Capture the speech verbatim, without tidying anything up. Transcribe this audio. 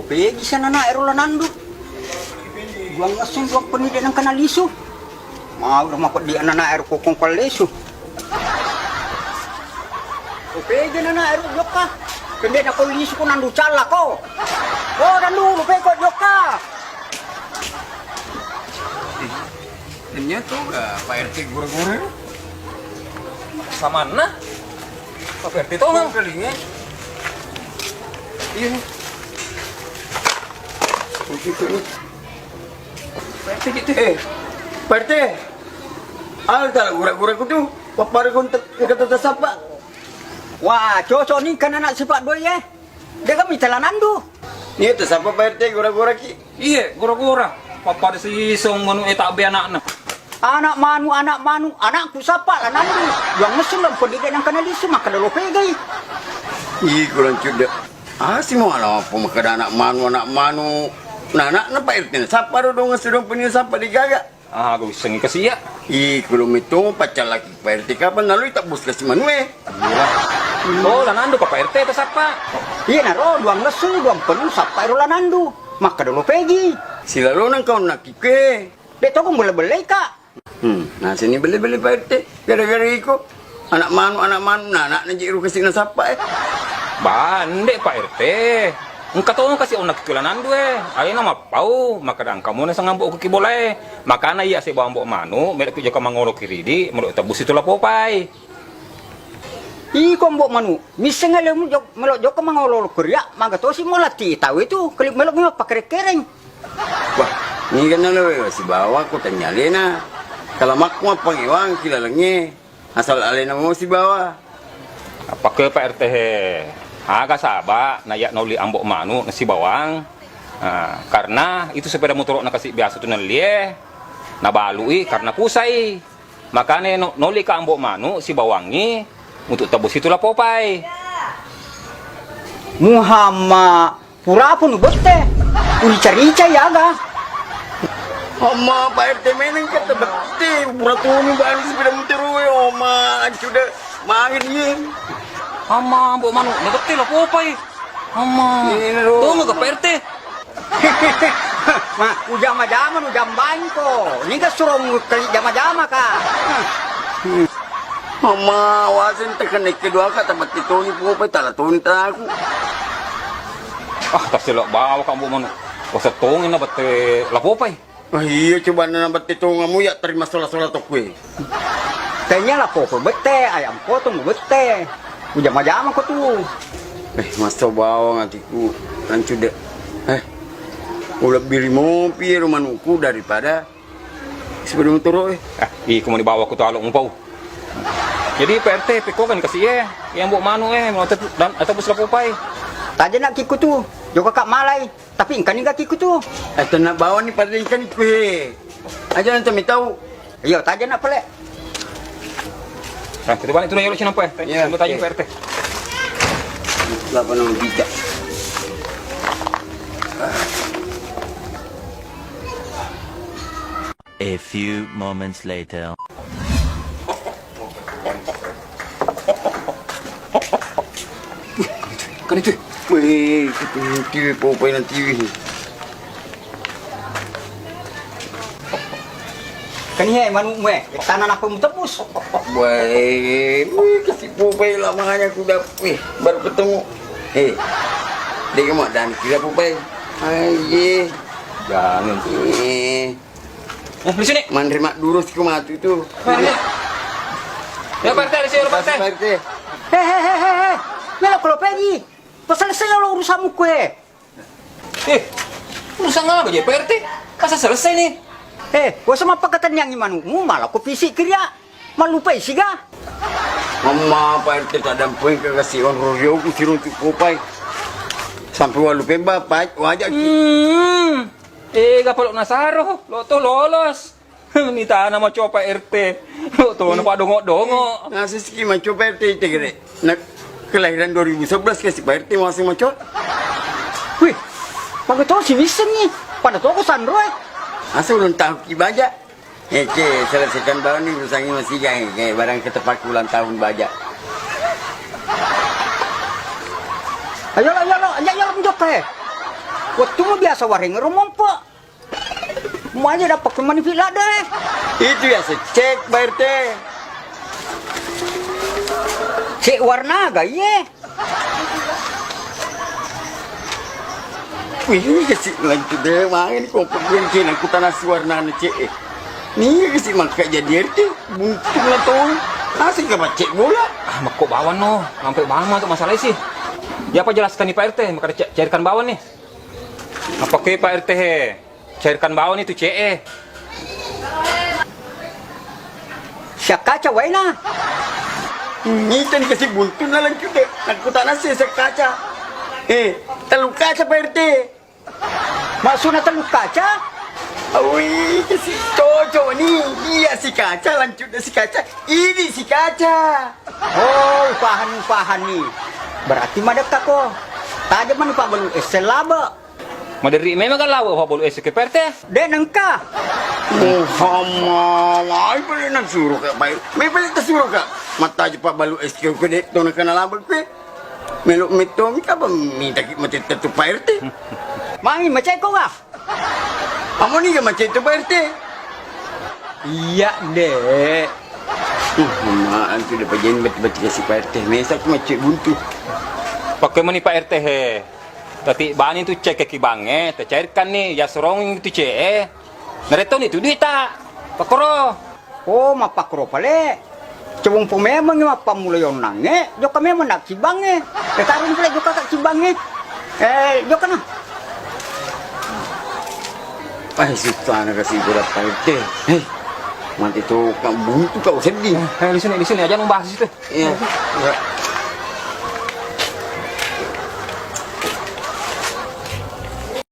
Pegi sa nana ero lanandu. Duang ngessu, duang penni de nengka nalisu. Mau ro mapeddi nana ero kokong kuallesu. Ko pegi nana ero jokka. Kende na ko lisu ko nandu calla ko. Ko nandu lo peko jokka. Enya tu ga Pak R T gura-gura. Samanna? Pak R T tongeng. Kelinge. Iya. Pak R T gitu. Eh, Pak R T. Al tala gura-gura ku tu. Papare kontak kata tasapa. Wah, cocok ni kan anak sifat doi eh. Dega mita lanandu. Iya, tasapa Pak R T gura-gura ki. Iye, gura-gura. Pappada sisong manu e tabbe anakna. Anak manu, anak manu, anakku sapa lanandu. Duang ngessu lo penni de nengka nalisu, makkeda lo pegai. Ih, kurang cuda. Asi mo ala apa makkeda anak manu, anak manu. Nah, anakna Pak R T na sapa ro duang ngessu duang penni sapa de gaga. Ah, gua wissengi kasi iya. Ih, kulo metto paccallaki Pak R T kapang naloi tabbus kasi manue. Iya. Oh, lanandu ka Pak R T tasappa. Iya naro duang ngessu, duang penni sappa ero lanandu. Makkeda lo pegi. Silalona engka onnakki ke. De toko belle-bellei ka. Hmm, naseni belle-belle Pak R T. Gara-gara iko. Anak manu, anak manu, nah, anak na jiru kasi nasappa eh. Bande Pak R T. Engka tong kasi onnakki lanandu eh. Alena mappau, makkeda engka mona sangambok ki bola eh. Makana iya sebawang mbok manu, melo ki jokka mangolo ki ridi, melo tebbusi tu lapopai. Iko mbok manu, misseng alemu jok, melo jokka mangolo kuria, maga tosi mo latti tau itu, kali melo mi mappakereng-kereng. Wah, niga nalo sibawa ko tanya alena. Kalamakku mappangewang kilalengnge. Asal alena mo sibawa. Apa ke Pak R T he? Aga saba na iya noli ambok manu na sibawang. Ah, karena itu sepeda motor na kasi biasa tu nellie. Nabalui karena pusai. Makane no, noli ka ambok manu sibawangi untuk tebus itu lapopai. Muhammad Pura apa nu bette? Urica-rica yaga? Amma Pak R T meneng kata bette, pura tunu bani sepeda motor we, oma ancu de mangin ye. Amma mbok manu, na bette lapopai. Amma. Ini lo. Tunggu ke Pak R T. Ma, ujama-jama nu jambangko. Ini kan suruh kali jama-jama ka. Mama, wasen tekan nekke doa ka tabette toni popai tala toni taku. Ah, taselo bawa ka mbok manu. Wasa tongi na bette lapopai. Ah, iya coba na bette tongamu ya terima sola-sola tokue. Tanya lapopai bette, ayam potong bette. Ujama-jama ko tu. Eh, masa bawang atiku. Lancu de. Eh, ulebbiri mopi ero manuku daripada Sepeda motoro eh. Ah, iko mani bawa ku talo mupau. Jadi Pak R T pekko kan kasi eh, yang mbok manu eh, mau tetep dan atau bus lapopai. Taja nak kiku tu, joko kak malai, tapi engkani gak kiku tu. Eh, tenang bawa ni pada engkani ku he. Aja nanti mi tahu. Iyo, taja nak pale. Nah, kita balik tu na yolo sini apa eh? Iya. Sambil tanya Pak R T. Lapan enam tiga. A few moments later. Kan itu. Weh, itu tiwi popai nanti tiwi. Kan iya manukmu eh, tanah apa mu tebus? Weh, weh, kasih popai lah makanya aku dah, weh, baru ketemu. Eh, dia mau dan kira popai. Aye. Jangan. Eh. Eh, di sini. Manre mak durus ku matu itu. Eh, iya. Ya, Pak R T, di sini, Pak R T. Pak R T. Hehehe. Melo kalau pergi. Pas selesai lo urusanmu kue. Eh, urusan apa je Pak R T? Masa selesai nih? Eh, wasa mappakatenniangi manukmu, malah ko pisi kiria. Mallupai siga. Mamma Pak R T tadampeng ke kasi onro rio ku siruntuk kopai. Sampai walupai bapak, wajak. Hmm. Eh, gapalo nasaro, lo to lolos. Ni tana macopa R T. Lo to na padongo-dongo. Ngasih siki macopa R T tegere. Nak kelahiran dua ribu sebelas kasi Pak R T masih maco. Wih, paga to si Wiseng ni. Pada toko sanro eh. Asa ulang tahun ki baja. Eh, ce, selesaikan bawa ni urusan ini masih jangan. Kayak barang ketepat ulang tahun baja. Ayo lo, ayo lo, ayo lo menjok eh. Wettunna biasa wareng ro mompo. Maja dapat ke manifik ladde. Itu biasa cek, Pak R T. Cek warna aga iye? Wih, kasi lanjut deh, main kok pergi kena aku tanah warna cek. Nih kasi maka jadi R T, buntung lah tuh. Asik gak cek bola? Ah, makko bawang no, sampai bawang tuh masalah sih. Ya apa jelaskan nih Pak R T, maka ca-, cairkan bawang nih. Apa ke Pak R T he? Cairkan bawang itu C E. Siakaca waena. Mita ni kasi buntung na lanjut deh. Aku tanah sih siakaca. Eh, telu kaca Pak R T. Maksudna telu kaca? Wih, kasi cocok nih. Iya si kaca, lanjut deh si kaca. Ini si kaca. Oh, upahan, upahan nih. Berarti madekka ko. Tajam mana Pak Balu S L labe. Maderri memang kan lawe Pak Balu S K P R T. Dek nengka. Muhammad, ai balik nang suruh kak baik. Memang itu suruh kak. Mata aja Pak Balu S K P dek, tuh nang kena labe pe. Melok metong, apa minta ki mati tetu Pak R T. Mangi macai ko wah. Amo ni ga macai tu Pak R T. Iya, Dek. Uh, maan tu dapat jen beti-beti kasi Pak R T. Mesa ku macai buntu. Pakai mani Pak R T he. Tati bani tu cek ke kibange, tercairkan ni, ya sorong tu cek eh. Naretto ni tu duit tak? Pakoro. Oh, mappakro pale. Cewung po memang mappammula yonnangnge, jokka memang nak cibangnge. Eh, tarung pale jokka kak cibangnge. Eh, jokka na. Eh, sutana kasi gula Pak R T. Hei, mati tu kak buntu kau sedih. Eh, di sini, di sini aja nung bahas itu. Iya. Iya.